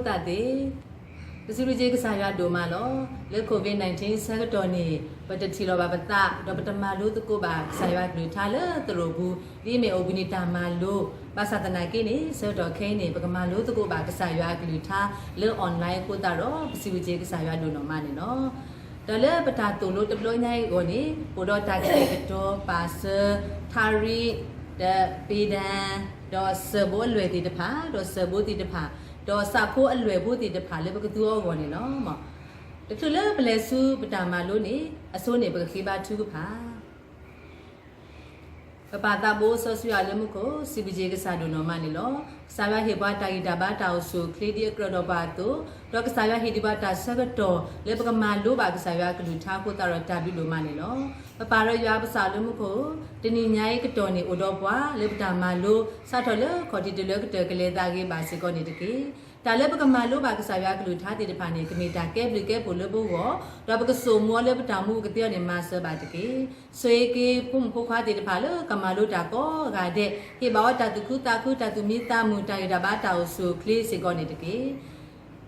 သးသ့ၣ်, ပစံးဘျုးက့ၤကစၢ်ယွၤဒိၣ်မးလီၤ. လၢ COVID nineteen ဆၢကတီၢ်န့ၣ် ပတထံၣ်လီၤဘၣ်ပသး ဒီးပတမၤလိသကိးဘၣ်ကစၢ်ယွၤကလုၢ်ကထါလၢသရိာ်ပူၤ, ဒ်အမ့ၢ်အိၣ်ဘှံးနံၤတၢ်မၤလိ, ဘၣ်ဆၣ်သနာ်က့န့ၣ် ဆၢကတီၢ်ခဲအံၤန့ၣ် ပကမၤလိသကိးဘၣ်ကစၢ်ယွၤအကလုၢ်ကထါလၢ online အဃိသတးဒီး ပစံးဘျုးက့ၤကစၢ်ယွၤဒိၣ်နီၢ်မးန့ၣ်လီၤ. ဒီးလၢပတၢ်သိၣ်လိတဘျီညါအံၤအဂီၢ်န့ၣ် အိၣ်ဒီးတၢ်ကတဲာ်ကတီၤပာ်စၢၤ ထါရံး ဒီးပ့ၤဒၣ် ဒီးစၢၢ်ဘိအလွဲၢ်သ့ၣ်တဖၣ် ဒီးစၢၢ်ဘိသ့ၣ်တဖၣ် ဒီးစးခိအလွဲၢ်ဘိသ့ၣ်တဖၣ်လၢပကသူအီၤအဂီၢ်န့ၣ်လီၤ. တချုးလၢပလဲၤဆူပတၢ်မၤလိန့ၣ် အဆိန့ၣ် ပကဃ့ဘါထုကဖၣ် ပပၢ်သးဘိစီဆှံယွၤလၢမူခိၣ် စံးဘျုးက့ၤကစၢ်ဒိၣ်နီၢ်မးန့ၣ်လီၤ. ကစၢ်ယွၤဟ့ၣ်ပှၤတၢ်ဂံၢ်တၢ်ဘါတၢ်အိၣ်ဆူၣ်အိၣ်ချ့ဒ်အကြၢးဒီးပှၤအသိး, ဒီးကစၢ်ယွၤဟ့ၣ်ဒံးပှၤတၢ်ဆၢကတီၢ်လၢပကမၤလိဘၣ်ကစၢ်ယွၤအကလုၢ်ကထါအဃိသတးဒီးတၢ်ဘျုးဒိၣ်မးန့ၣ်လီၤ. ပပၢ်ဒီးယွၤပစၢ်လၢမူခိၣ်, တနံၤညါအံၤကတီၢ်န့ၣ်အိၣ်ဒီးပှၤလၢပတၢ်မၤလိ စးထီၣ်လၢခီၣ်ထံးတုၤလၢကတၢၢ်ကလဲၤသးဂ့ၤဘၣ်စ့ၢ်ကီးန့ၣ်တက့ၢ်. တၢ်လၢပကမၤလိဘၣ်ကစၢ်ယွၤအကလုၢ်ကထါသ့ၣ်တဖၣ်န့ၣ် ကမ့ၢ်တၢ်ကဲဘျုးကဲဖှိၣ်လၢပဂီၢ်, ဒီးပကစိာ်မူအီၤလၢပတၢ်မူပူၤကသ့အီၤန့ၣ် မၤစၢၤဘၣ်တက့ၢ်. ဆိၣ်ဂ့ၤက့ၤဖိမုၣ်ဖိခွါသ့ၣ်တဖၣ်လၢကမၤလိတၢ်ကိးဂၤဒဲး, ဟ့ၣ်ဘၣ်အီၤတၢ်သူၣ်ခုသးခု တၢ်သူၣ်မံသးမုာ် တၢ်ဂံၢ်တၢ်ဘါတၢ်အိၣ်ဆူၣ်အိၣ်ချ့စ့ၢ်ကီးန့ၣ်တက့ၢ်.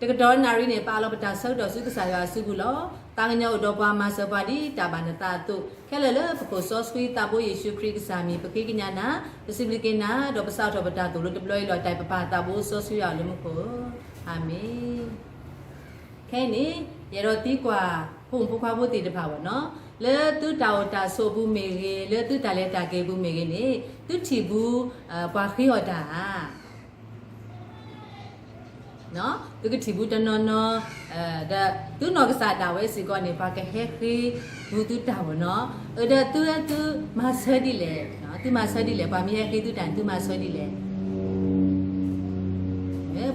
တကတီၢ်နၣ်ရံၣ်န့ၣ် ပအးလီၤပတၢ်ဆၢကတီၢ်ဆူကစၢ်ယွၤအစုပူၤလီၤ. သးကညီၤအိၣ်ဒီးပှၤမၤစၢၤပှၤဒ်တၢ်ဘၣ်နသးအသိး, ခဲလၢာ်လၢပခိၣ်စီဆှံသးဘိယ့ၣ်ၡူးခရံာ်ကစၢ်မံၤ ပဃ့ကညးနၤ, ပစံးဘျုးက့ၤနၤ, ဒီးပစးထီၣ်ပတၢ်သိၣ်လိတဘျီအံၤလီၤ. တၢ်ပပၢ်သးဘိစီဆှံယွၤလၢမူခိၣ်, အၤမ့ၣ်. ခဲအံၤန့ၣ် ယအဲၣ်ဒိးသံကွၢ်ဖိမုၣ်ဖိခွါဖိသ့ၣ်တဖၣ်ဘၣ်နီၤ, လၢသုတၢ်အိၣ်တၢ်ဆိးအပူၤမ့ၢ်ဂ့ၤ, လၢသုတၢ်လဲၤတၢ်က့ၤအပူၤမ့ၢ်ဂ့ၤန့ၣ်, သုထံၣ်ဘူး ပှၤဃ့အီၣ်တၢ်ဧါ. သုကထံၣ်ဘူးတနီၤနီၤ, ဒီးသုနီၢ်ကစၢ်ဒၣ်ဝဲစ့ၢ်ကီးန့ၣ် ပှၤကဟဲဃ့ဘူးသုတၢ်ဘၣ်နီၤ. အဒီးသုသုမၤဆၢဒ်လဲၣ်, သုမၤဆၢဒ်လဲၣ်, ပှၤမ့ၢ်ဟဲဃ့သုတၢ်န့ၣ် သုမၤဆၢဒ်လဲၣ်.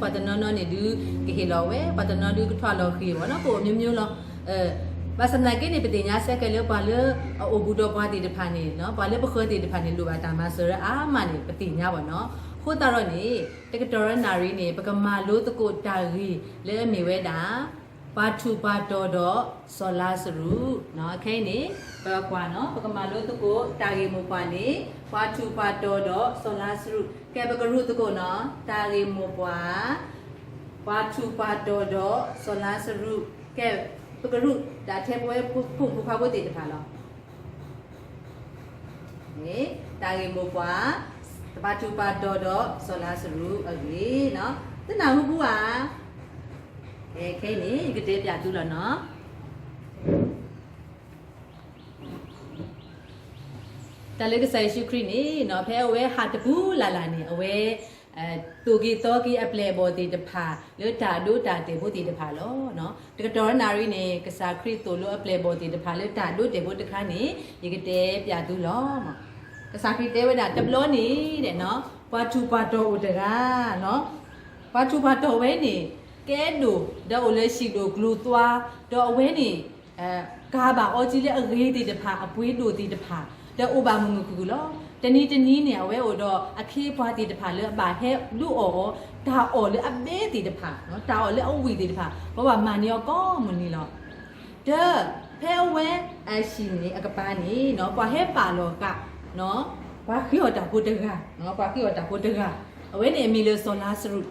ပှၤတနီၤနီၤန့ၣ်ဒုးကဟ့ၣ်လီၤဝဲ, ပှၤတနီၤဒုးကထွါလီၤဃ့ၢ်ဘၣ်နီၤ, ပအိၣ်မျိုးမျိုးလီၤ. ဘၣ်ဆၣ်သနာ်က့န့ၣ် ပသ့ၣ်ညါဆၢကဲလၢပှၤလၢအအိၣ်ဘူးဒီးပှၤသ့ၣ်တဖၣ်န့ၣ်, ပှၤလၢပဃၢၤသ့ၣ်တဖၣ်န့ၣ် လိၣ်ဘၣ်တၢ်မၤစၢၤအါမးန့ၣ် ပသ့ၣ်ညါဘၣ်နီၤ. အဃိသတးဒီးန့ၣ် တကတီၢ်နၣ်ရံၣ်န့ၣ် ပကမၤလိသကိးတၢ်ဂ့ၢ်လၢအမ့ၢ်ဝဲဒၣ် ပှၤထူးပှၤတီၤဒီးစီၤလါစရူး. ခဲအံၤန့ၣ် ပကွၢ်နီၤ, ပကမၤလိသကိးတၢ်ဂ့ၢ်မိၢ်ပှၢ်န့ၣ် ပှၤထူးပှၤတီၤဒီးစီၤလါစရူး. ကဲ ပကရူၢ်သကိးနီၤ, တၢ်ဂ့ၢ်မိၢ်ပှၢ် ပှၤထူးပှၤတီၤဒီးစီၤလါစရူး. ကဲ ပကရူၢ်ဒၣ်ထဲပဝဲဖိမုၣ်ဖိခွါဖိသ့ၣ်တဖၣ်လီၤ. တၢ်ဂ့ၢ်မိၢ်ပှၢ် ပှၤထူးပှၤတီၤဒီးစီၤလါစရူးအဂ့ၢ်, သုနၢ်ဟူဘူးဧါ. ခဲအံၤန့ၣ် ယကတဲပၠးသုလီၤနီၤ. တၢ်လၢကစၢ်ယ့ၣ်ၡူးခရံာ်န့ၣ် ဖဲအဝဲဟးတပူၤလၢ်လၢ်န့ၣ် အဝဲ သိၣ်က့ၤသီက့ၤအပျဲၢ်အဘီၣ်သ့ၣ်တဖၣ် လၢတၢ်ဒိတၢ်တဲာ်ဖိသ့ၣ်တဖၣ်လီၤ. တကတီၢ်နၣ်ရံၣ်န့ၣ် ကစၢ်ခရံာ်သိၣ်လိအပျဲၢ်အဘီၣ်သ့ၣ်တဖၣ်လၢတၢ်ဒိတဲာ်ဖိတခါန့ၣ် ယကတဲပၠးသုလီၤ. ကစၢ်ခရံာ်တဲဝဲဒၣ်တဘျီန့ၣ် ပှၤထူးပှၤတီၤအိၣ်တဂၤ, ပှၤထူးပှၤတီၤဝဲန့ၣ် ကဲဒိၣ်ဒီးအိၣ်လၢဟံၣ်ဒိၣ်ကျိၤသွါ, ဒီးအဝဲန့ၣ် ကၤဘၣ်အီကံလၢအဂ့ၤသ့ၣ်တဖၣ် အပှ့ၤဒိၣ်သ့ၣ်တဖၣ် ဒီးအိၣ်ဘၣ်မုာ်မုာ်ခုၣ်ခုၣ်လီၤ. တနံၤတနံၤန့ၣ် အဝဲအိၣ်ဒီးအခ့အပှၤသ့ၣ်တဖၣ်လၢအဘၣ်ဟဲဒုးအီၣ်အီၤ တၢ်အီၣ်လၢအဘဲသ့ၣ်တဖၣ်, တၢ်အီၣ်လၢအဝံၣ်သ့ၣ်တဖၣ် ပှၤဘၣ်မၤန့ၢ်အီၤကိးမုၢ်နံၤလီၤ. ဒီးဖဲအဝဲအဟံၣ်န့ၣ်အကပၤန့ၣ် ပှၤဟဲပာ်လီၤဃာ် ပှၤဃ့အီၣ်တၢ်ဖိတဂၤ, ပှၤဃ့အီၣ်တၢ်ဖိတဂၤ, အဝဲန့ၣ်အမံၤလၢစီၤလါစရူး.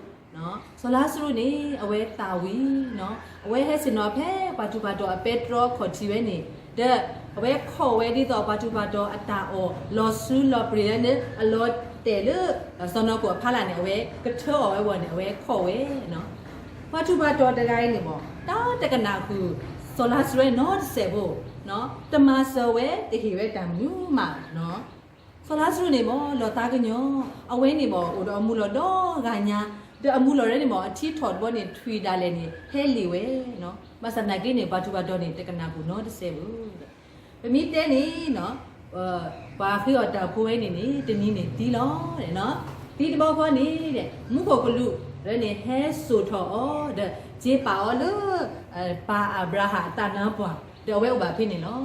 စီၤလါစရူးန့ၣ် အဝဲသၣ်ဝံၤ, အဝဲဟဲဆ့ၣ်နီၤဖဲပှၤထူးပှၤတီၤအပဲတြီခီၣ်ထံးဝဲန့ၣ်, ဒီးအဝဲခီၣ်ဝဲဒ်သိးပှၤထူးပှၤတီၤအတၢ်အီၣ်လီၤဆူလီၤပြ့ၤလၢန့ၣ် အလီၤတဲာ်လၢ စီၢ်နီၤခိၣ်အဖီလာ်န့ၣ် အဝဲကထၢအီၣ်ဝဲဝီၤန့ၣ် အဝဲခီၣ်ဝဲ ပှၤထူးပှၤတီၤတဂၤအံၤန့ၣ်မ့ၢ် တၢ်တကနၣ်ဃုာ် စီၤလါစရူးနီတစဲးဖိ, တမၤစၢၤဝဲ တဟ့ၣ်ဝဲတၢ်မနုၤမး. စီၤလါစရူးန့ၣ်မ့ၢ် လီၤသးကညီၤ, အဝဲန့ၣ်မ့ၢ် အိၣ်ဒီးအမူလီၢ်ဒီဂၤညါ, ဒီးအမူလီၢ်ရဲန့ၣ်မ့ၢ် အထံထီၣ်တဘီန့ၣ် ထွံၣ်ဒၣ်လဲာ်န့ၣ် ဟဲလံာ်ဝဲ, ဘၣ်ဆၣ်သနာ်က့န့ၣ် ပှၤထူးပှၤတီၤန့ၣ် တကနၣ်ဃုာ်နီတစဲးဘၣ်. ပမ့ၢ်တဲန့ၣ် ပှၤဃ့အီၣ်တၢ်ဖိဝဲန့ၣ်န့ၣ် တနံၤန့ၣ်သံလီၤ. သံတဘျီဃီန့ၣ် မူခိၣ်ကလူးဝဲန့ၣ် ဟဲစိာ်ထီၣ်အီၤ ဒီးစ့ပာ်အီၤလၢ ပၢ်အၤဘြၤဟၣ်အသးနါပှၢ် ဒီးအဝဲအိၣ်ဘၣ်ဖဲန့ၣ်လီၤ.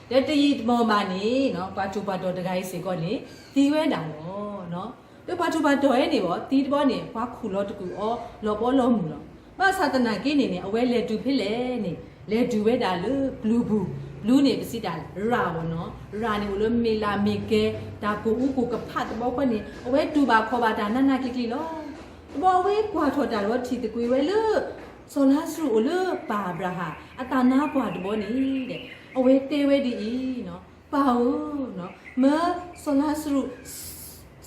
ဒီးတယံာ်တမီၢ်ဘၣ်န့ၣ် ပှၤထူးပှၤတီၤတဂၤအံၤစ့ၢ်ကီးန့ၣ် သံဝဲဒၣ်လီၤ. ဒီးပှၤထူးပှၤတီၤဝဲန့ၣ်ဘၣ် သံတဘျီန့ၣ် ပှၤခူၣ်လီၤတကူာ်အီၤ လီၤဘီလီၤမုၢ်လီၤ. ဘၣ်ဆၣ်သနာ်က့န့ၣ်န့ၣ် အဝဲလဲၤတုၤဖဲလဲၣ်န့ၣ် လဲၤတုၤဝဲဒၣ်လၢပျုၤပူၤ, ပျုၤန့ၣ်ပစံးဒၣ်ရၤဝဲနီၤ, ရၤန့ၣ်အိၣ်လၢမ့ၢ်လၢမ့ၢ်ကဲ တၢ်ကိၢ်အူကိၢ်ကဖးတဘျီဃီန့ၣ် အဝဲတူၢ်ဘၣ်ခီၣ်ဘၣ်တၢ်နးနးကျံၤကျံၤလီၤ. တဘျီအဝဲကွၢ်ထီၣ်တၢ်ဒီးထံၣ်သကွ့ၤဝဲလၢ စီၤလါစရူးအိၣ်လၢပၢ်အၤဘြၤဟၣ်အသးနါပှၢ်တဘျီန့ၣ်, အဝဲတဲဝဲဒ်အံၤ, ပၢ်ဧၢ, မၢစီၤလါစရူး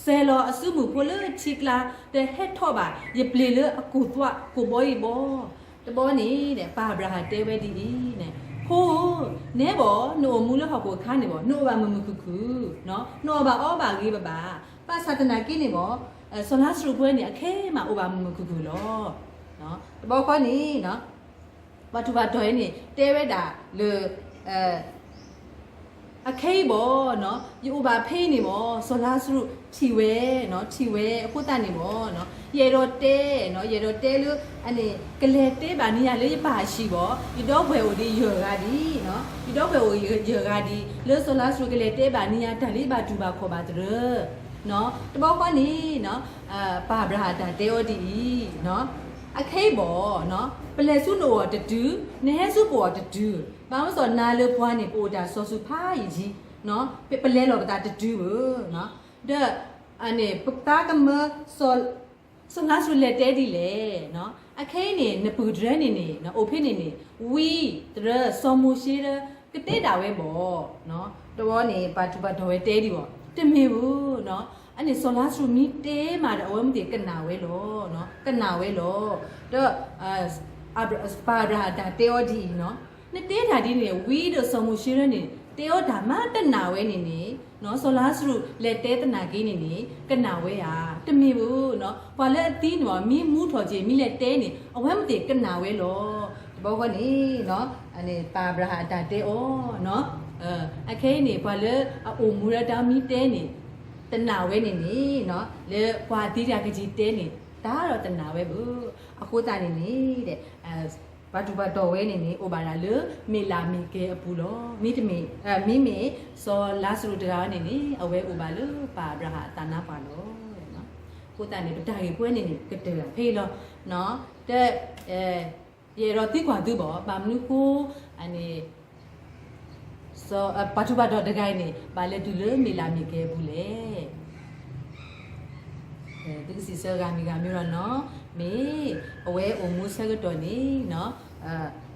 စဲၤလီၤအစုမုၢ်ဖိလၢထံကျါ, ဒီးဟဲထီၣ်ဘၣ်ယပျ့ၤလၢအကိၢ်သွးကိၢ်ဘီအံၤဘီ. တဘျီန့ၣ် ပၢ်အၤဘြၤဟၣ်တဲဝဲဒ်အံၤ, ဖိဧၢ, နဲဘၣ် နအိၣ်မူလၢဟီၣ်ခိၣ်အခါန့ၣ်ဘၣ် နအိၣ်ဘၣ်မုာ်မုာ်ခုၣ်ခုၣ်, နအီၣ်ဘၣ်အီဘၣ်ဂ့ၤဘၣ်ဘၣ်. ဘၣ်ဆၣ်သနာ်က့န့ၣ်ဘၣ် စီၤလါစရူးဖိန့ၣ် အခဲအံၤမးအိၣ်ဘၣ်မုာ်မုာ်ခုၣ်ခုၣ်လီၤ. တဘျီဃီန့ၣ် ပှၤထူးပှၤတီၤအံၤန့ၣ် တဲဝဲဒၣ်လၢ အခဲအံၤဘၣ် ယအိၣ်ဘၣ်ဖဲအံၤန့ၣ်ဘၣ် စီၤလါစရူးထံၣ်ဝဲ, ထံၣ်ဝဲအဃိသတးန့ၣ်ဘၣ် ယအဲၣ်ဒိးတဲ, ယအဲၣ်ဒိးတဲလၢ ကလဲၤတဲဘၣ်န့ၢ်ယၤလၢယပၢ်အဟံၣ်ဘၣ်, ယဒီပုၢ်ဝဲၢ်အိၣ်ဒံးယဲၢ်ဂၤဒံး, ယဒီပုၢ်ဝဲၢ်အိၣ်ယဲၢ်ဂၤဒံး လၢစီၤလါစရူးကလဲၤတဲဘၣ်န့ၢ်ယၤတၢ်လၢယဘၣ်တူၢ်ဘၣ်ခီၣ်ဘၣ်တရၢ. တဘျီဃီန့ၣ် ပၢ်အၤဘြၤဟၣ်တၢ်တဲအီၤဒ်အံၤ, အခဲအံၤဘၣ် ပလဲၤဆူနအိၣ်အီၤတတုၤ, နဟဲဆူပအိၣ်အီၤတတုၤ, ဘၣ်မနုၤသိးနၤလၢပှၤန့ၣ် ပအိၣ်တၢ်စီၤဆူၣ်ဖးယံာ်ယံာ်, ပလဲၤလီၤပသးတတုၤဧၢ, ဒီး ပသးကမၢ စီၤလါစရူးလဲၤတဲဒ်လဲၣ်. အခဲအံၤန့ၣ် နပုၢ်တြဲၤန့ၣ်န့ၣ် အိၣ်ဖဲန့ၣ်န့ၣ် ဝံတြၢၤစီၤမိၤၡ့ဒီး ကတဲဒၣ်ဝဲဘၣ်. တဘျီန့ၣ် ပှၤထူးပှၤတီၤဝဲတဲဒံးဘၣ် တမ့ၢ်ဧၢ, အန့ၣ်စီၤလါစရူးမ့ၢ်တဲမးဒီး အဝဲမ့ၢ်သ့ၣ်ကနၣ်ဝဲလီၤ, ကနၣ်ဝဲလီၤ. ဒီး ပၢ်အၤဘြၤဟၣ်တၢ်တဲအီၤဒ်အံၤ, နတဲတၢ်ဒ်န့ၣ် ဝံဒီးစီၤမိၤၡ့ဒီးန့ၣ် တဲအီၤတၢ်မးတနၢ်ဝဲန့ၣ်န့ၣ်, စီၤလါစရူးလဲၤတဲသနာ်က့န့ၣ်န့ၣ် ကနၣ်ဝဲဧါ, တမ့ၢ်ဧၢ, ပှၤလၢအသံန့ၣ် မ့ၢ်မူထီၣ်က့ၤ မ့ၢ်လဲၤတဲန့ၣ် အဝဲမ့ၢ်သ့ၣ်ကနၣ်ဝဲလီၤ. တဘျီဃီန့ၣ် ပၢ်အၤဘြၤဟၣ်အတၢ်တဲအီၤ, အခဲအံၤန့ၣ် ပှၤလၢအအိၣ်မူဒီးတၢ်မ့ၢ်တဲန့ၣ် တနၢ်ဝဲန့ၣ်န့ၣ် လၢပှၤသံတၢ်ကယံၤတဲန့ၣ် တၢ်ဒီးတနၢ်ဝဲဘၣ်. အဃိသတးန့ၣ်န့ၣ် ပှၤထူးပှၤတီၤဝဲန့ၣ်န့ၣ် အိၣ်ဘၣ်ဒၣ်လၢမ့ၢ်လၢ်မ့ၢ်ကဲအပူၤလီၤ. မ့တမ့ၢ် မ့မ့ၢ်စီၤလါစရူးတဂၤန့ၣ်န့ၣ် အဝဲအိၣ်ဘၣ်လၢပၢ်အၤဘြၤဟၣ်အသးနါပှၢ်လီၤ. အဃိသတးန့ၣ် ပတၢ်ဂ့ၢ်ဖိန့ၣ်န့ၣ် ကတၢၢ်ဖဲအံၤလီၤ. တ ယအဲၣ်ဒိးသံကွၢ်သုဘၣ် ဘၣ်မနုၤဃိ ပှၤထူးပှၤတီၤတဂၤအံၤန့ၣ် ဘၣ်လဲၤတုၤလၢမ့ၢ်လၢ်မ့ၢ်ကဲအပူၤလဲၣ်. သုကစံးဆၢဂၤမံၤဂၤမံၤလီၤနီၤ, မ့ၢ်အဝဲအိၣ်မူဆၢကတီၢ်န့ၣ်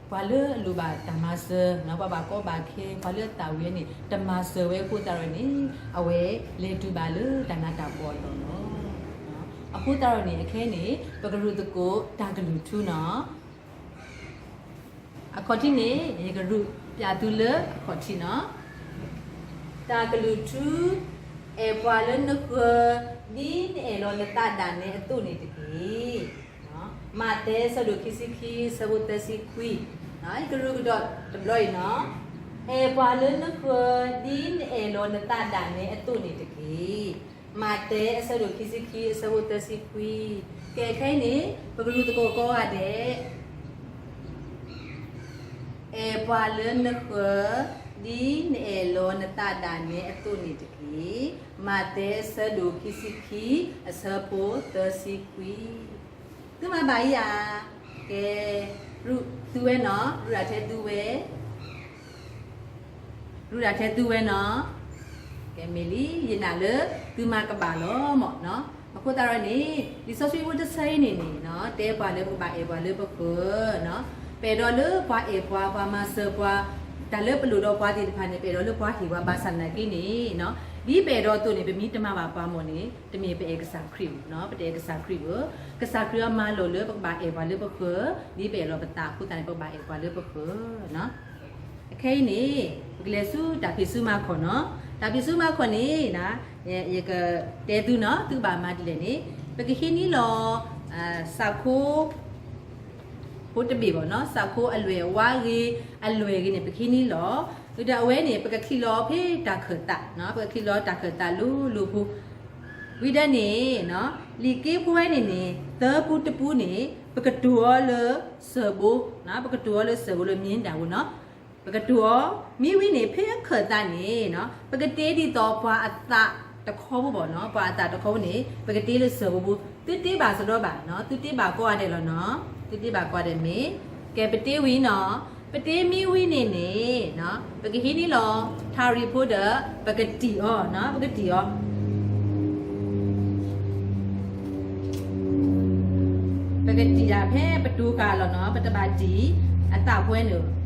ပှၤလၢအလိၣ်ဘၣ်တၢ်မၤစၢၤ ပှၤဘၣ်ကီဘၣ်ခဲ ပှၤလၢအသၣ်ဝံၤန့ၣ် တမၤစၢၤဝဲအဃိသတးဒီးန့ၣ် အဝဲလဲၤတုၤဘၣ်လၢတၢ်နးတၢ်ဖှီၣ်အလီၢ်လီၤ. အဃိသတးဒီးန့ၣ် အခဲအံၤန့ၣ် ပကရူၢ်သကိးတၢ်ကလုၢ်ထူနီၤ အခီၣ်ထံးန့ၣ် ယကရူၢ်ပျးသုလၢအခီၣ်ထံးနီၤ. တၢ်ကလုၢ်ထူ, အဲၣ်ပှၤလၢနဃၢၤ ဒ်နအဲၣ်လီၤနသးဒၣ်နဲအသိးန့ၣ်တက့ၢ်. မးသဲအဆၢဒိၣ်ခံဆံခံ အဆၢဖိသၢဆံခွံ, ယကရူၢ်ကဒီးတဘျီအံၤနီၤ, အဲၣ်ပှၤလၢနဃၢၤ ဒ်နအဲၣ်လီၤနသးဒၣ်နဲအသိးန့ၣ်တက့ၢ်. မးသဲအဆၢဒိၣ်ခံဆံခံ အဆၢဖိသၢဆံခွံ, ကဲခဲအံၤန့ၣ် ပကရူၢ်သကိးကိးဂၤဒဲး အဲၣ်ပှၤလၢနဃၢၤ ဒ်နအဲၣ်လီၤနသးဒၣ်နဲအသိးန့ၣ်တက့ၢ်. မးသဲအဆၢဒိၣ်ခံဆံခံ အဆၢဖိသၢဆံခွံ, သုမၤဘၣ်အံၤဧါ. ကဲ, ရူၢ်သုဝဲနီၤ, ရူၢ်ဒၣ်ထဲသုဝဲ ရူၢ်ဒၣ်ထဲသုဝဲနီၤ. ကဲမ့ၢ်လံ, ယနာ်လၢသုမၤကဘၣ်လီၤမၢ်နီၤ. အဃိသတးဒီးန့ၣ် လံာ်စီဆှံဖိတဆၢအံၤန့ၣ်န့ၣ် တဲပှၤလၢပကဘၣ်အဲၣ်ပှၤလၢပဃၢၤ, ပအဲၣ်ဒိးလၢပှၤအဲၣ်ပှၤ ပှၤမၤစၢၤပှၤ, တၢ်လၢပလိၣ်ဒီးပှၤသ့ၣ်တဖၣ်န့ၣ် ပအဲၣ်ဒိးလၢပှၤဟ့ၣ်ပှၤဘၣ်ဆၣ်သနာ်က့န့ၣ် ဒ်ပအဲၣ်ဒိးအသိးန့ၣ် ပမ့ၢ်တမၤဘၣ်ပှၤမၢ်န့ၣ် တမ့ၢ်ပအဲၣ်ကစၢ်ခရံာ်ဘၣ်, ပတအဲၣ်ကစၢ်ခရံာ်ဘၣ်. ကစၢ်ခရံာ်အမၤလိာ်လၢပကဘၣ်အဲၣ်ပှၤလၢပဃၢၤ, ဒ်ပအဲၣ်လီၤပသးအဃိသတးန့ၣ် ပကဘၣ်အဲၣ်ပှၤလၢပဃၢၤ. အခဲအံၤန့ၣ် ပကလဲၤဆူတၢ်ဖံးဆူမၤခီၣ်နီၤ. တၢ်ဖံးဆူမၤခီၣ်န့ၣ် ယကတဲသုနီၤ, သုဘၣ်မၤဒ်လဲၣ်န့ၣ် ပကဟံးန့ၢ်လီၤ စးခိ ဖိတဘ့ၣ်ဘၣ်နီၤ, စးခိအလွဲၢ်အဝါဂ့ၤ အလွဲၢ်ဂ့ၤန့ၣ် ပကဟံးန့ၢ်လီၤ. ဝံၤဒီးအဝဲန့ၣ် ပကချံးလီၤဖဲတၢ်ခၢၣ်သး, ပကချံးလီၤတၢ်ခၢၣ်သးလိၤလိၤဖိ, ဝံၤဒီးန့ၣ် လံာ်က့ဖိဝဲန့ၣ်န့ၣ် သၢပူတပူန့ၣ် ပကတိၤအီၤလၢစၢၢ်ဘိ, ပကတိၤအီၤလၢစၢၢ်ဘိလၢမ့ၢ်ဒၣ်ဝဲနီၤ. ပကတိၤအီၤ, မ့ၢ်ဝံၤန့ၣ် ဖဲအခၢၣ်သးန့ၣ် ပကတ့ဒ်သိးပှၤအသးတခီဖိဘၣ်နီၤ, ပှၤအသးတခီဖိန့ၣ် ပကတ့လၢစၢၢ်ဘိဘိ, သုတ့ဘၣ်စရီဘၣ်နီၤ, သုတ့ဘၣ်ကိးဂၤဒဲးလီၤနီၤ, သုတ့ဘၣ်ကိးဂၤဒဲးမ့ၢ်, ကဲပတ့ဝံၤနီၤ, ပတ့မ့ၢ်ဝံၤန့ၣ်န့ၣ် ပကဟံးန့ၢ်လီၤ ထးရံၣ်ဖိဒီး ပကတံၢ်အီၤနီၤ, ပကတံၢ်အီၤ. ယၤဖဲပတူၢ်ဃာ်လီၤနီၤ ပတဘၣ်တံၢ်အသးပှဲၤန့ၣ်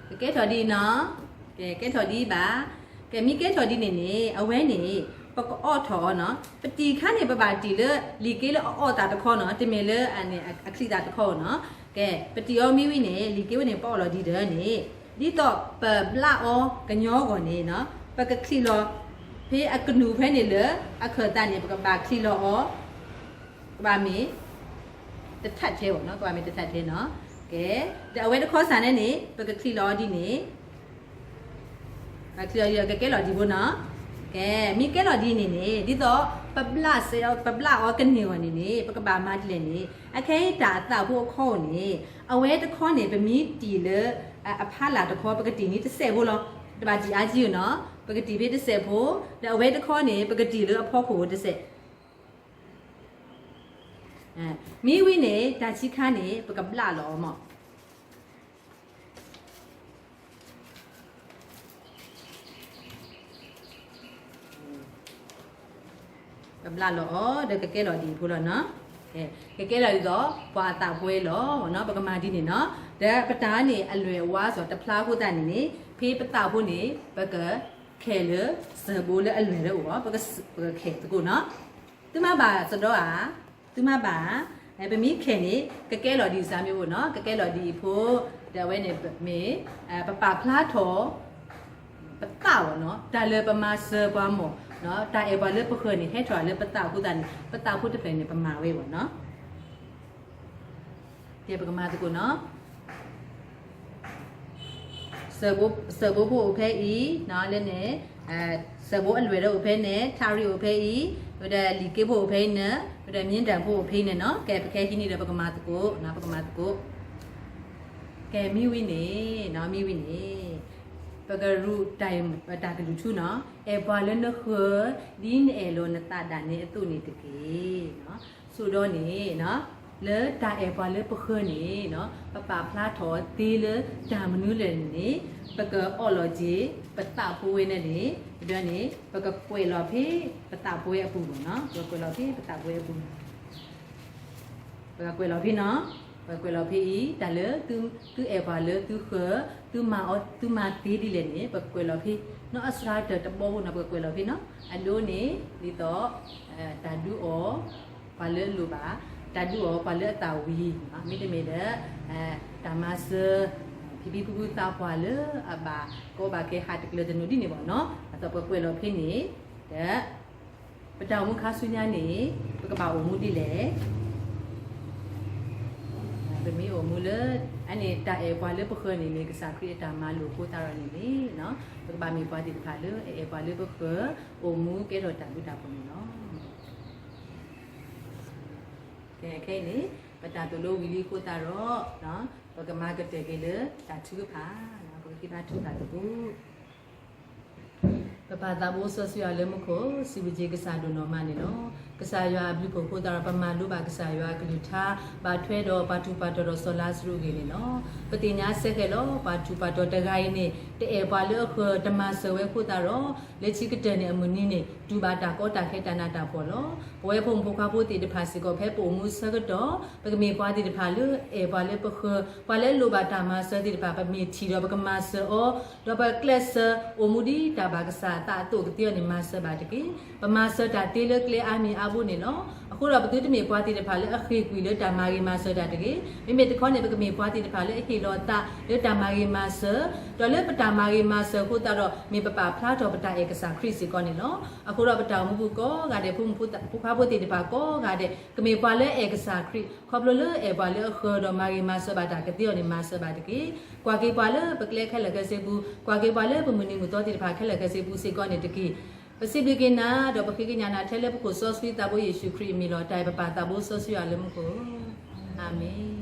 ကကဲထီၣ်ဒ်နီၤ, ကဲ ကဲထီၣ်ဒ်ဘၣ်, ကဲ မ့ၢ်ကဲထီၣ်ဒ်န့ၣ်န့ၣ် အဝဲန့ၣ် ပကအီၣ်ထီၣ်အီၤနီၤ, ပတံၢ်ခါန့ၣ် ပဘၣ်တံၢ်လၢလံာ်က့လၢအအီၣ်သးတခီနီၤ, တမ့ၢ်လၢအန့ၣ် အချံးသးတခီနီၤ, ကဲ ပတံၢ်အီၤမ့ၢ်ဝံၤန့ၣ် လံာ်က့ဝဲန့ၣ် ပအီၣ်လီၤဒ်ဒီးန့ၣ် ဒ်သိးပဘျၣ်အီၤကညီဂီၢ်န့ၣ်နီၤ, ပကချံးလီၤ ဖဲအကနူၢ်ဖဲန့ၣ်လၢ အခၢၣ်သးန့ၣ် ပကဘၣ်ချံးလီၤအီၤ ကဘၣ်မ့ၢ် တထးထဲဘၣ်နီၤ, ကဘၣ်မ့ၢ်တထးထဲနီၤ, ကဲ ဒီးအဝဲတခီစၢ်န့ၣ်န့ၣ် ပကချံးလီၤအီၤဒ်န့ၣ် ချံးလီၤဒ်ဒီးကကဲလီၤဒ်ဖိနီၤ, ကဲ မ့ၢ်ကဲလီၤဒ်န့ၣ်န့ၣ် ဒ်သိး ပဘျၣ်စဲ ပဘျၣ်အီၤကန့ၢ်ဂီၢ်န့ၣ်န့ၣ် ပကဘၣ်မၤဒ်လဲၣ်န့ၣ် အခဲအံၤတၢ်အသးဖိအခိၣ်န့ၣ် အဝဲတခီန့ၣ် ပမ့ၢ်တံၢ်လၢ အဖီလာ်တခီ ပကတံၢ်န့ၣ်တစဲးဖိလီၤ, တဘၣ်တံၢ်အါကံနီၤ, ပကတံၢ်ဖဲတစဲးဖိ, ဒီးအဝဲတခီန့ၣ် ပကတံၢ်လၢအဖီခိၣ်ဖိတစဲး မ့ၢ်ဝံၤန့ၣ် တၢ်ဆံးခါန့ၣ် ပကဘျၣ်လီၤအီၤမး, ပဘျၣ်လီၤအီၤ ဒီးကကဲလီၤဒ်အံၤဖိလီၤနီၤ, ကကဲလီၤဒ်သိး ပှၤအသးပှဲၤလီၤနီၤ, ပကမၤဒ်န့ၣ်နီၤ, ဒီးပတၢ်န့ၣ် အလွဲၢ်အဝါစ့ၢ်တဖျါအဃိသတးန့ၣ်န့ၣ် ဖဲပသးဖိန့ၣ် ပကခဲလၢာ်စၢၤဘိလၢအလွဲၢ်လၢအိၣ်အီၤ, ပကခဲသကိးနီၤ သုမၤဘၣ်စဒီဧါ, သုမၤဘၣ်, ပမ့ၢ်ခဲန့ၣ် ကကဲလီၤဒ်စၢ်မ့ၢ်အိၣ်နီၤ, ကကဲလီၤဒ်အံၤဖိ, ဒီးအဝဲန့ၣ်မ့ၢ် ပပာ်ဖျါထီၣ် ပသးအီၤနီၤ, တၢ်လၢပမၤစၢၤပှၤမီၢ်, တၢ်အဲၣ်ပှၤလၢပဃၢၤန့ၣ် ဟဲထီၣ်လၢပသးအဃိသတးန့ၣ် ပသးဖိတဖျၢၣ်န့ၣ် ပမၤဝဲအီၤနီၤ ကဲ ပကမၤသကိးနီၤ, စၢၤဘိဖိအိၣ်ဖဲအံၤ, လၢန့ၣ် စၢၤဘိအလွဲၢ်ဒီးအိၣ်ဖဲန့ၣ်, ထးရံၣ်အိၣ်ဖဲအံၤ, ဒီးလံာ်က့ဖိအိၣ်ဖဲအံၤန့ၣ်, ဒီးမ့ၢ်တၢ်ဖိအိၣ်ဖဲအံၤန့ၣ်နီၤ, ကဲ ပကဟဲဟံးန့ၢ်ဒီးပကမၤသကိး, ပကမၤသကိး, ကဲ မ့ၢ်ဝံၤန့ၣ်, မ့ၢ်ဝံၤန့ၣ် ပကရူးတၢ်ကလုၢ်ထူနီၤ, အဲၣ်ပှၤလၢနဃၢၤ ဒ်နအဲၣ်လီၤနသးဒၣ်နဲအသိးန့ၣ်တက့ၢ်. ဆိဒီးန့ၣ် လၢတၢ်အဲၣ်ပှၤလၢပဃၢၤန့ၣ် ပပာ်ဖျါထီၣ်သ့လၢတၢ်မနုၤလဲၣ်န့ၣ် ပကအီၣ်လီၤက့ၤ ပသးဖိဝဲန့ၣ်န့ၣ်, ဒီးန့ၣ် ပကကွဲးလီၤဖဲပသးဖိဝဲအပူၤဘၣ်နီၤ, ပကကွဲးလီၤဖဲပသးဖိဝဲအပူၤ ပကကွဲးလီၤဖဲနီၤ, ပကကွဲးလီၤဖဲအံၤ တၢ်လၢသုအဲၣ်ပှၤလၢသုဃၢၤ, သုမၤအီၤ, သုမၤသ့ဒ်လဲၣ်န့ၣ် ပကကွဲးလီၤဖဲ, နီၢ်အစှၤတၢၢ်တဘီဖိနီၤ ပကကွဲးလီၤဖဲနီၤ, အဒိန့ၣ် ဒ်သိး တၢ်ဒုးအီၣ် ပှၤလၢအလိၣ်ဘၣ်, တၢ်ဒုးအီၣ်ပှၤလၢအသးဝံၤ, မ့တမ့ၢ်ဒီး တၢ်မၤစၢၤ ဖံဖံဖုဖုသးပှၢ်လၢအဘၣ်ကီဘၣ်ခဲ ဟးတကျၢၤတနုာ်ဒ်န့ၣ်ဘၣ်နီၤ, အသိးပကကွဲးလီၤဖဲန့ၣ်, ဒီး ပတၢ်အိၣ်မူခါဆူညါန့ၣ် ပကဘၣ်အိၣ်မူဒ်လဲၣ်. ပမ့ၢ်အိၣ်မူလၢ အန့ၣ်တၢ်အဲၣ်ပှၤလၢပဃၢၤန့ၣ်န့ၣ် ကစၢ်ခရံာ်အတၢ်မၤလိာ်အဃိသတးဒီးန့ၣ်န့ၣ်, ပကဘၣ်မ့ၢ်ပှၤသ့ၣ်တဖၣ်လၢအအဲၣ်ပှၤလၢပဃၢၤ အိၣ်မူကဲထီၣ်တၢ်ဘျုးတၢ်ဖှိၣ်န့ၣ်လီၤ. ကဲ ခဲအံၤန့ၣ် ပတၢ်သိၣ်လိဝံၤလံအဃိသတးဒီး ပကမၤကတၢၢ်က့ၤလၢတၢ်ထုကဖၣ်, ပကဃ့ဘါထုကဖၣ်သကိး. ပပၢ်သးဘိစီဆှံယွၤလၢမူခိၣ် စံးဘျုးက့ၤကစၢ်ဒိၣ်နီၢ်မးန့ၣ်လီၤ. ကစၢ်ယွၤအဘျုးဖှိၣ်အဃိသတးဒီး ပမၤလိဘၣ်ကစၢ်ယွၤအကလုၢ်ကထါ ဘၣ်ထွဲဒီးပှၤထူးပှၤတီၤဒီးစီၤလါစရူးအဂ့ၢ်န့ၣ်လီၤ. ပသ့ၣ်ညါစ့ၢ်ကီးလီၤ ပှၤထူးပှၤတီၤတဂၤအံၤန့ၣ် တအဲၣ်ပှၤလၢအဃၢၤ တမၤစၢၤဝဲအဃိသတးဒီး လၢခံကတၢၢ်န့ၣ်အမုၢ်နံၤန့ၣ် တူၢ်ဘၣ်တၢ်ကီတၢ်ခဲတၢ်နးတၢ်ဖှီၣ်လီၤ. ပဝဲဖိမုၣ်ဖိခွါဖိသ့ၣ်တဖၣ်စ့ၢ်ကီး ဖဲပအိၣ်မူအဆၢကတီၢ် ပကမ့ၢ်ပှၤသ့ၣ်တဖၣ်လၢအဲၣ်ပှၤလၢပဃၢၤ, ပှၤလၢအလိၣ်ဘၣ်တၢ်မၤစၢၤသ့ၣ်တဖၣ် ပမ့ၢ်ထံၣ်ဒီးပကမၤစၢၤအီၤ, ဒီးပကျဲးစၢးအိၣ်မူဒ်တၢ်ဘၣ်ကစၢ်အသးအသိးကသ့အီၤန့ၣ် မၤစၢၤဘၣ်တက့ၢ်. ပမၤစၢၤတၢ်သ့လၢကျဲအါမံၤအါဘိန့ၣ်လီၤ. အဃိဒီးပသုတမ့ၢ်ပှၤသ့ၣ်တဖၣ်လၢအဃ့ၢ်ကွံာ်လၢတၢ်မၤဂ့ၤမၤစၢၤတၢ်တဂ့ၤ. မ့မ့ၢ်တခီန့ၣ် ပကမ့ၢ်ပှၤသ့ၣ်တဖၣ်လၢအဟ့ၣ်လီၤသးလၢတၢ်မၤဂ့ၤမၤစၢၤ, ဒီးလၢပတၢ်မၤဂ့ၤမၤစၢၤအဃိသတးဒီး မ့ၢ်ပပာ်ဖျါထီၣ်ပတၢ်အဲၣ်ကစၢ်ခရံာ်စ့ၢ်ကီးန့ၣ်လီၤ. အဃိဒီးပတၢ်အိၣ်မူပူၤကိးဂၤဒဲး ဖိမုၣ်ဖိခွါဖိသ့ၣ်တဖၣ်ကိးဂၤဒဲး ကမ့ၢ်ပှၤလၢအအဲၣ်ကစၢ်ခရံာ် ခီဖျိလၢအဲၣ်ပှၤလၢအဃၢၤဒီးမၤဂ့ၤမၤစၢၤဘၣ်တၢ်ကသ့အီၤန့ၣ် မၤစၢၤဘၣ်တက့ၢ်. ကွၢ်က့ၤပှၤလၢပကျဲခဲလၢာ်ခဲဆ့ပူၤ, ကွၢ်က့ၤပှၤလၢပမုၢ်နံၤမုၢ်သီသ့ၣ်တဖၣ်ခဲလၢာ်ခဲဆ့ပူၤစ့ၢ်ကီးန့ၣ်တက့ၢ်. ပစံးဘျုးက့ၤနၤ ဒီးပဃ့ကညးနၤထဲလၢပခိၣ်စီဆှံသးဘိယ့ၣ်ၡူးခရံာ်အမံၤလီၤ. တၢ်အံၤပပၢ်သးဘိစီဆှံယွၤလၢမူခိၣ်, အၤမ့ၣ်.